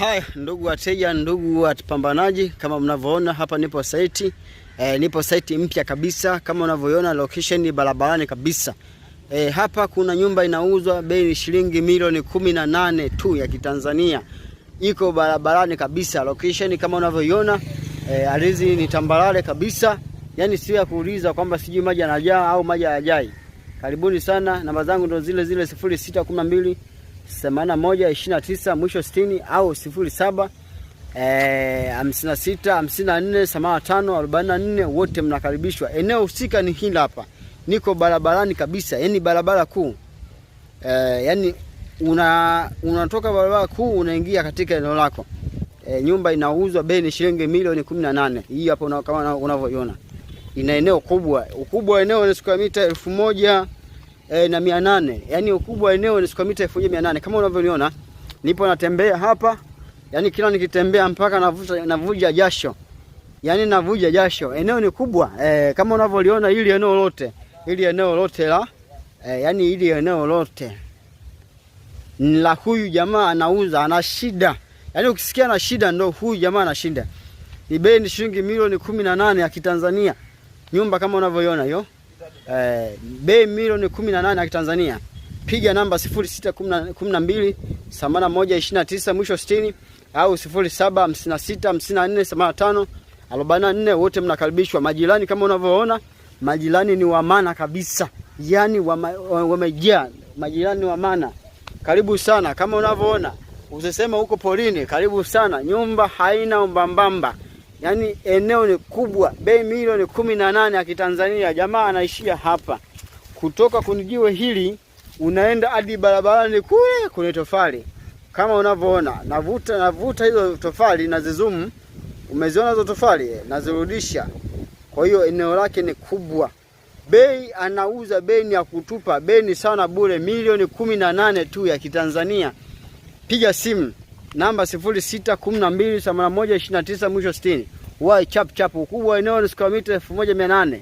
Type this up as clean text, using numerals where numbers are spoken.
Haya, ndugu wateja, ndugu wapambanaji, kama mnavyoona hapa nipo site. Nipo site mpya kabisa kama unavyoiona, location ni barabarani kabisa. Hapa kuna nyumba inauzwa, bei ni shilingi milioni 18 tu ya Kitanzania, iko barabarani kabisa, location kama unavyoiona. Ardhi ni tambarare kabisa, yani sio ya kuuliza kwamba sijui maji yanajaa au maji hayajai. Karibuni sana, namba zangu ndo zile zile 0612 81 29 mwisho 60 au 07 56 54 85 44, wote mnakaribishwa. Eneo husika ni hili hapa, niko barabarani kabisa, yani barabara kuu, yani unatoka barabara kuu unaingia katika eneo lako. Nyumba inauzwa bei ni shilingi milioni 18. Hii hapo kama unavyoiona ina eneo kubwa, ukubwa wa eneo ni square mita 1000 na 800. Yani ukubwa wa eneo ni square mita 1800 kama unavyoniona nipo natembea hapa, yani kila nikitembea mpaka navuta navuja jasho, yani navuja jasho. Eneo ni kubwa, kama unavyoliona hili eneo lote, hili eneo lote la yani hili eneo lote ni la huyu jamaa anauza, ana shida. Yani ukisikia na shida ndo huyu jamaa ana shida. Ni bei ni shilingi milioni 18 ya Kitanzania, nyumba kama unavyoiona hiyo. Bei milioni 18 ya Kitanzania. Piga namba 0612 81 29 mwisho 60 au 07 56 54 85 44. Wote mnakaribishwa. Majirani kama unavyoona, majirani ni wa maana kabisa, yani wamejaa majirani wa maana. Karibu sana, kama unavyoona, usiseme huko porini. Karibu sana, nyumba haina mbambamba, yani eneo ni kubwa, bei milioni 18 ya Kitanzania. Jamaa anaishia hapa, kutoka kwenye jiwe hili unaenda hadi barabarani kule kwenye tofali kama unavyoona, navuta navuta hizo tofali nazizumu, umeziona hizo tofali, nazirudisha. Kwa hiyo eneo lake ni kubwa. Bei anauza bei ni ya kutupa, bei ni sana bure, milioni 18 tu ya Kitanzania. Piga simu namba 0612 81 29 mwisho 60. Wai chap chap, ukubwa eneo ni square mita 1800.